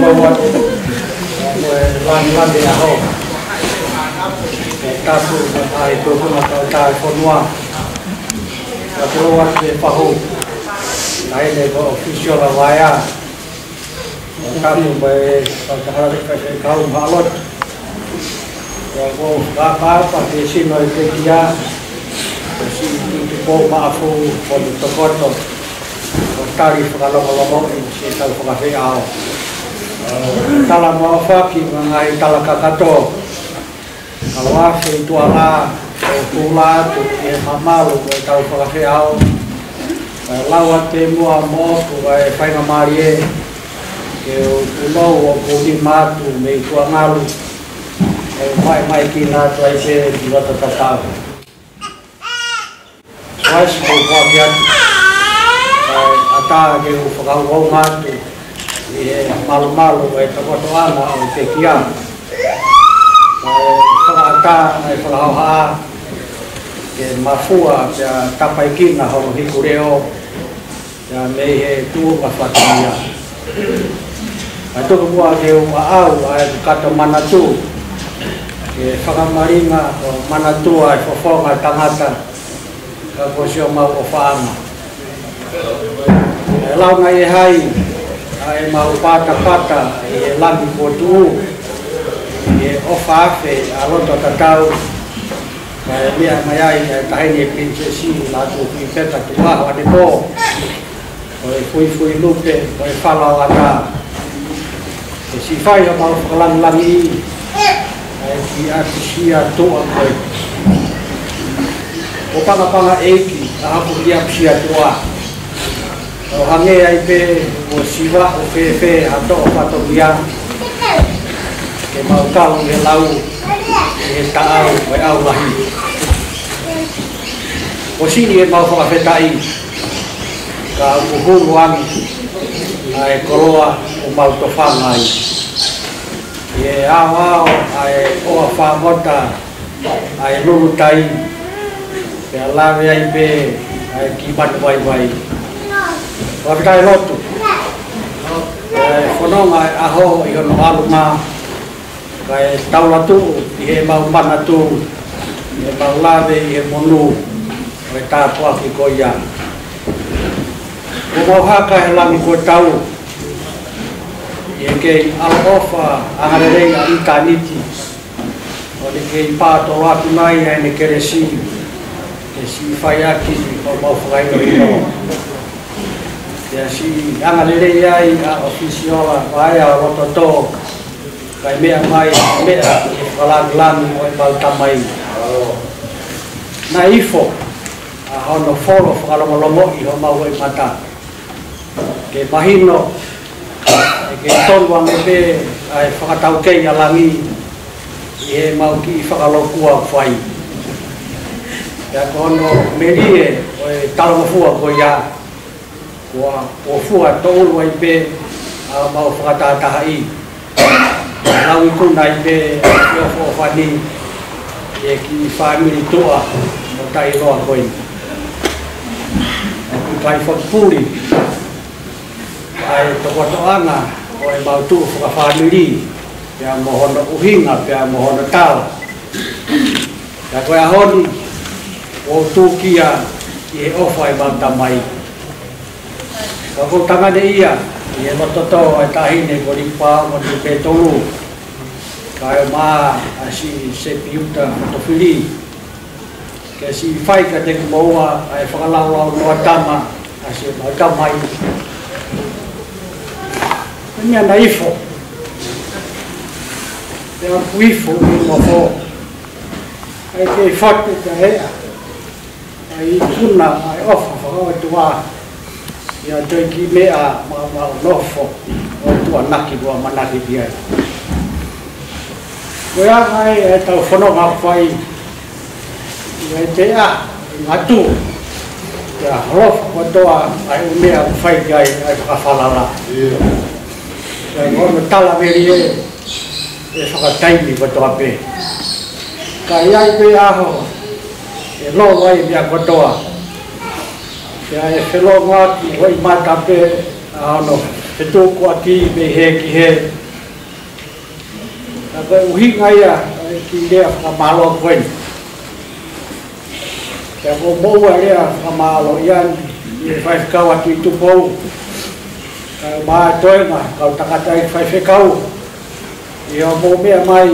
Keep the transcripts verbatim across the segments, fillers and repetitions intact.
Ko e langilangi ʻaho. Ko e tapu mo e ngaahi tōkanga kautaha e fonua. Ka ke ʻoua te fahu. Naʻe ne ko e ʻofisiala vaea. Ko e tapu mo e kautaha e faifekau mo e lotu. Ko e fakaʻapaʻapa ke sino e pekia. Ko e siʻi tuʻutuʻu maʻafu ko e tokoto. Ko e tali fakalongolongo ʻi siʻetau fakafeʻao. Tala mo e ʻofa ki he ngaahi tala kakato. Ka ʻoua ʻe tuala, ʻo tuʻula atu ʻi he mamalu ʻo ʻetau fakafeʻao. Ka lau atu muʻa moʻoku ʻa e faingamālie, ke u tunou ʻo kuni mātu mei tuangalu. ʻE mai mai ki nātu ai pē ki loto tatau. Waisi ko kuaki atu. ʻA e ʻatā ke u fakauau mātu ʻi he malumalu ʻa e takotoʻanga ʻo e pekia. ʻA e fakaʻatā, ʻa e fakahohaʻa, ke mafua pea tapaikina hono hiku leʻo. Ia mei he tuʻunga fatongia. ʻA e tuku muʻa ke u ʻaʻau ʻa e kato manatu. Ke fakamalinga ʻo manatu ʻa e fofonga tangata. Ka ko siʻomau ʻofaʻanga. ʻE lau nai ʻe hai, ʻa e mau patapata, ʻi he langi kuo tuʻu. ʻI he ʻofa afe, ʻa loto tatau. Ka e meʻa mai ai, ʻa e taʻahine Pilinisesi, Lātūfuipeka Tukuʻaho ʻanepō. Ko e fuifui lupe, ko e fala ʻo ʻatā. Ke siʻi fai homau fakalangilangi, ʻa e kiʻi ʻapisia tuʻa ko e. Ko pangapanga ʻeiki, ʻa haku kiʻi ʻapisia tuʻa. ʻO hangē ai pē, ʻo siva, ʻo fēfē, ha toʻo fatongia. Ke mau kau ʻi he lau, ʻi he taʻau, ʻo e ʻau lahi. ʻOsi ʻemau fakafetaʻi. Ka ʻoku hulu ange ʻa e koloa ʻoku mau tofanga ai. ʻI he aoao ʻa e ʻoa fāngota ʻa e lulutai, pea lave ai pē ʻa e kiʻi manu vaivai. Fakafetaʻi lotu. ʻA e fononga ʻa e ʻaho ʻi hono ʻalunga, kae taulatuʻu ʻi heʻemau manatu, ʻemau lave ʻi he monū ʻo e tāpuaki ko ia. Kuo mau haka he langi kuo tau, ʻi he kei ʻaloʻofa angalelei ʻa ʻitāniti, ʻo ne kei pātolo atu mai ʻa ʻene kelesi, ke siʻi fai ʻaki homau fakahinohino. Pea siʻi angalelei ai ʻa ʻOfisiola Vaea ʻo Lototo, kae meʻa mai, meʻa ʻi he fakalangilangi ʻo ʻemau Tamai. Naʻe ifo ʻa hono folo fakalongolongoʻi homau ʻoʻi mata. Ke mahino, ʻe kei tonu ange pē ʻa e fakataukei ʻa langi ʻi heʻemau kiʻi fakalokua fai. Pea ko hono melie ʻo e talangofua ko ia, kuo, kuo fua tōʻulu ai pē ʻa mau fakatahatahaʻi. Lau ikuna ai pē ʻa e ʻofa ʻofa ni ʻi he kiʻi fāmili tuʻa mo taʻeʻiloa ko eni. ʻOku ʻikai fakapuli ʻa e tokotoʻanga ʻo ʻemau tuʻu fakafāmili, pea mo hono ʻuhinga, pea mo hono tala. Pea ko e ʻaho ni, ʻoku ou tūkia ʻi he ʻofa ʻemau Tamai. Ka ʻoku ou tangane ia ʻi he lototoʻa ʻa e taʻahine ko Lipa mo Lipe Tolu. Kae ʻumaʻā ʻa siʻi Sepiuta Fotofili. Ke siʻi fai kiate kimoua ʻa e fakalaulaunoa tama ʻa siʻemau Tamai. Ko e meʻa naʻe ifo. Pea ʻoku ifo ʻi he nofo. ʻA e kei fatu ka hea. ʻA e ikuna, ʻa e ʻofa fakaʻotua. ʻIa toe kiʻi meʻa maʻu maʻu nofo. ʻO tuʻanaki ʻoku ʻamanaki ki ai. Ko ia ai ʻetau fononga fai. ʻIa ʻi he ʻaho, ʻi he ngatu. ʻIa holofa kotoa ʻa e ʻū meʻa ʻoku fai ki ai ʻa e fakafalala. ʻIa ʻi hono tala melie ʻe fakataimi kotoa pē. Ka ʻi ai pē ʻaho ʻe lolo ai meʻa kotoa. Pea ʻe felōngoaki ʻoʻi mata pē ʻa hono fetukuaki mei hē ki hē. Ko e ʻuhinga ia ʻo e kiʻi lea fakamālō ko eni. Pea ko e moʻua lea fakamālō ia ʻi he faifekau atu ʻi Tupou, kae ʻumaʻā e toenga kau tangataʻeiki faifekau, ʻi hoʻomou meʻa mai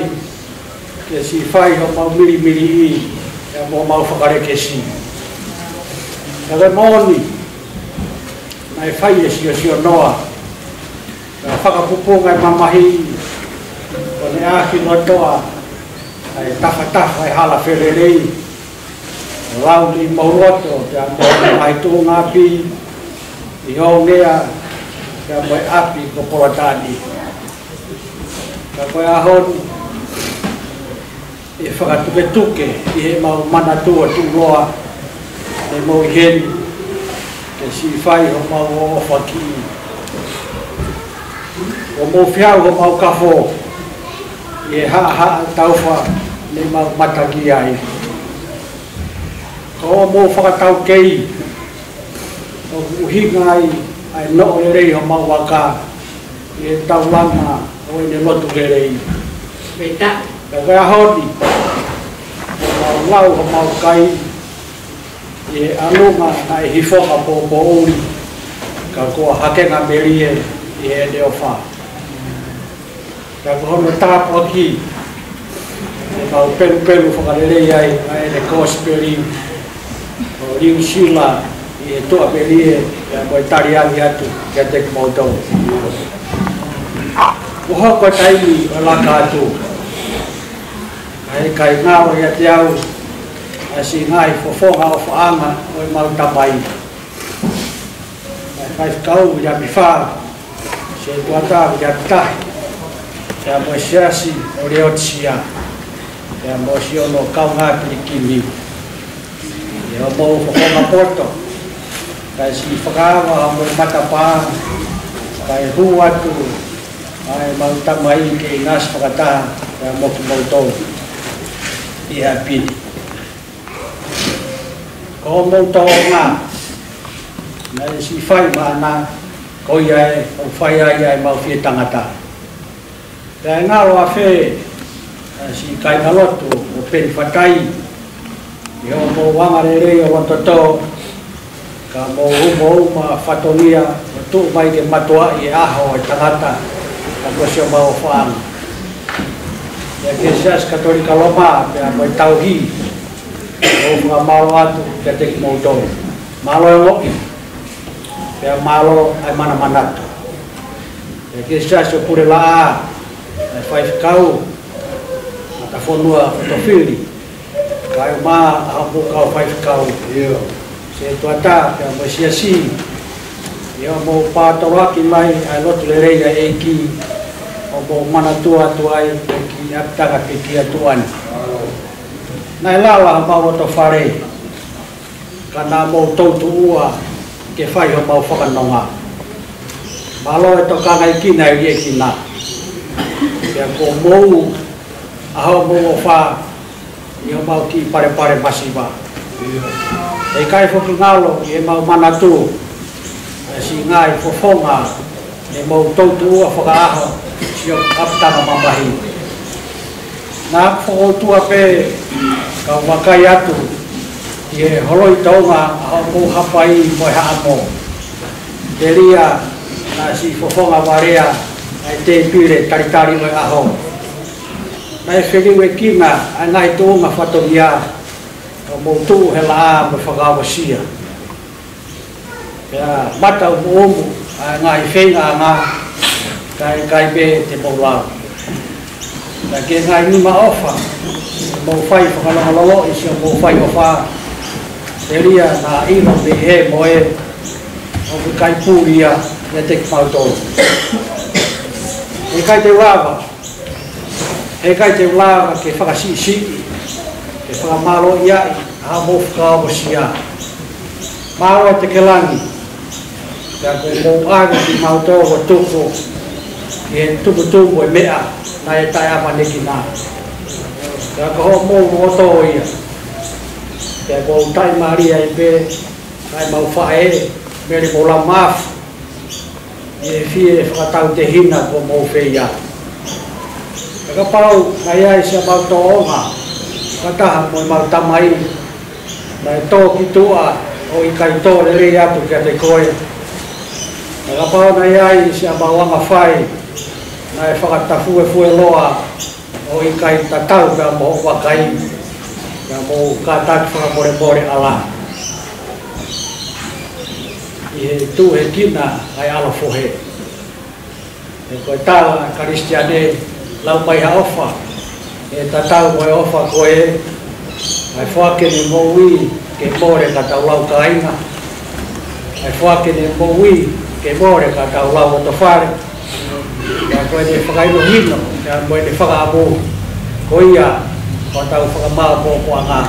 ke siʻi fai homau milimiliʻi, pea mo homau fakalekesi. Pea ko e moʻoni, naʻe fai e siosio noa, pea fakapupunga e mamahi, ko ʻene ʻākilotoʻa ʻa e tafatafa e hala felelei, lau ni mo loto, pea mo e mamahi tuʻunga ʻapi ʻi Hōngea, pea mo e ʻapi ko Polatani. Ka ko e ʻaho ni, ʻe fakatuketuke ʻi heʻemau manatu ʻo tuʻuloa ʻemau ʻi heni, ke siʻi fai homau ʻofa ki, ʻo mou fihau homau kafo ʻi he haʻahaʻa taufa ne mau matangi ai. Ko hoʻomou fakataukei ʻoku ʻuhinga ai ʻa e noʻo lelei homau vaka ʻi he taulanga ʻo ʻene lotu lelei. Pea ko e ʻaho ni, ʻoku mau lau homau kai ʻi he ʻalunga naʻe hifoka poupou uli, ka kuo hakenga melie ʻi heʻene ʻofa. Pea ko hono tāpuaki, ʻemau pelupelu fakalelei ai ʻa ʻene kosipeli ʻo Liu Sila ʻi he tuʻamelie, pea mo e taliangi atu kiate kimoutolu. Kuo hoko e taimi ʻo e laka atu, ka ʻe ʻikai ngalo ʻiate au ʻa e siʻi ngaahi fofonga ʻofaʻanga ʻo ʻemau tamai, ʻa e faifekau Viliami Fā, Setuata Viliami Tahi, pea mo e Siasi ʻo Leotisia, pea mo siʻono kaungā pilikimi. ʻI hoʻomou fofonga poto, kae siʻi fakaava homou matapā, kae hū atu ʻa ʻemau tamai ke ʻinasi fakataha pea mo kimoutolu ʻi ʻapi ni. Ko hoʻomou tōʻonga naʻe siʻi fai maʻana, ko ia ē ʻoku fai ai ʻa ʻemau fie tangata. Pea ʻe ngalo afē ʻa e siʻi kāingalotu ʻo Penifatai ʻi hoʻomou anga lelei ʻo loto tō, ka mou umauma fatongia ʻo tuʻu mai ke matuaʻi e ʻaho ʻo e tangata, ka ko siʻomau ʻofaʻanga. Pea ki he Siasi Katolika Loma, pea mo e tauhi, ʻoku ou fakamālō atu kiate kimoutolu. Mālō e ongoʻi, pea mālō ʻa e manamanatu. Pea ki he Siasi ʻo Pulelaʻā, ʻa e faifekau, Matafonua Fotofili, kae ʻumaʻā ʻa hoʻomou kau faifekau, ʻio, Setuata, pea mo e Siasi, ʻi hoʻomou pātoloaki mai ʻa e lotu lelei ʻa e ʻEiki, ʻoku mou manatua atu ai ʻa e kiʻi ʻapitanga pekia tuʻa ni. Naʻe lala homau loto fale, ka naʻa mou toutuʻua ke fai homau fakanonga. Mālō e tokangaʻi kina e liʻekina. Pea kuo mou ʻa hoʻomou ʻofa ʻi homau kiʻi palepale masiva. ʻE ʻikai foki ngalo ʻi heʻemau manatu ʻa e siʻi ngaahi fofonga ne mou toutuʻua fakaʻaho siʻoku ʻapitanga mamahi. Naʻa ku fokoutua pē kau vakai atu ki he holoi tounga ʻa hoʻomou hapai mo e haʻamo. Telia naʻa siʻi fofonga valea ʻa e tēpile talitali ʻo e ʻaho. Naʻe feliuekina ʻa e ngaahi tuʻunga fatongia, ka mou tuʻu he laʻā mo fakaongosia. Pea mata umuumu ʻa e ngaahi feingaʻanga, kae ʻikai pē te mou lau. Ka ki he ngaahi nima ʻofa, mou fai fakalongolongoʻi siʻomou fai ʻofa. Telia naʻa ʻilo mei he mo e ʻoku ʻikai puli ia ʻiate kimautolu. ʻE ʻikai te u lava, ʻe ʻikai te u lava ke fakasiʻisiʻi, ke fakamālōʻiaʻi ʻa hoʻomou fakaongosia. Mālō e tekelangi, pea kuo mou ʻave kimautolu ʻo tuku ki he tumutumu e meʻa naʻe taʻeʻamanekina. Pea ko hoʻomou loto ia, pea kuo u taʻimālie ai pē, kae mau faʻē, Mele Moulamafu, ʻi he fie fakatautehina kuo mou feia. Kapau naʻe ʻi ai siʻa mau tōʻonga fakataha mo ʻemau tamai, naʻe tō ki tuʻa ʻo ʻikai tō lelei atu kiate koe. Kapau naʻe ʻi ai siʻa mau anga fai, naʻe fakatafuefueloa ʻo ʻikai tatau pea mo hoku vakai, pea mo e kātaki fakamolemole ʻa e ʻAlo. ʻI he tuʻu hekina ʻa e ʻAlo Fohe. He ko e tala ʻa e Kalisitiane, lau mai ha ʻofa ʻe tatau mo e ʻofa ko ē, ʻa e foaki ʻene moʻui ke mole ki hotau lau kāinga, ʻa e foaki ʻene moʻui ke mole ki hotau lau ʻoto fale, pea ko ʻene fakahinohino, pea mo ʻene fakaʻamu, ko ia ko hotau fakamāʻopoʻopoʻanga.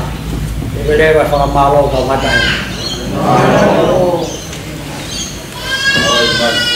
ʻE vele ʻa e fakamālō ka mata e.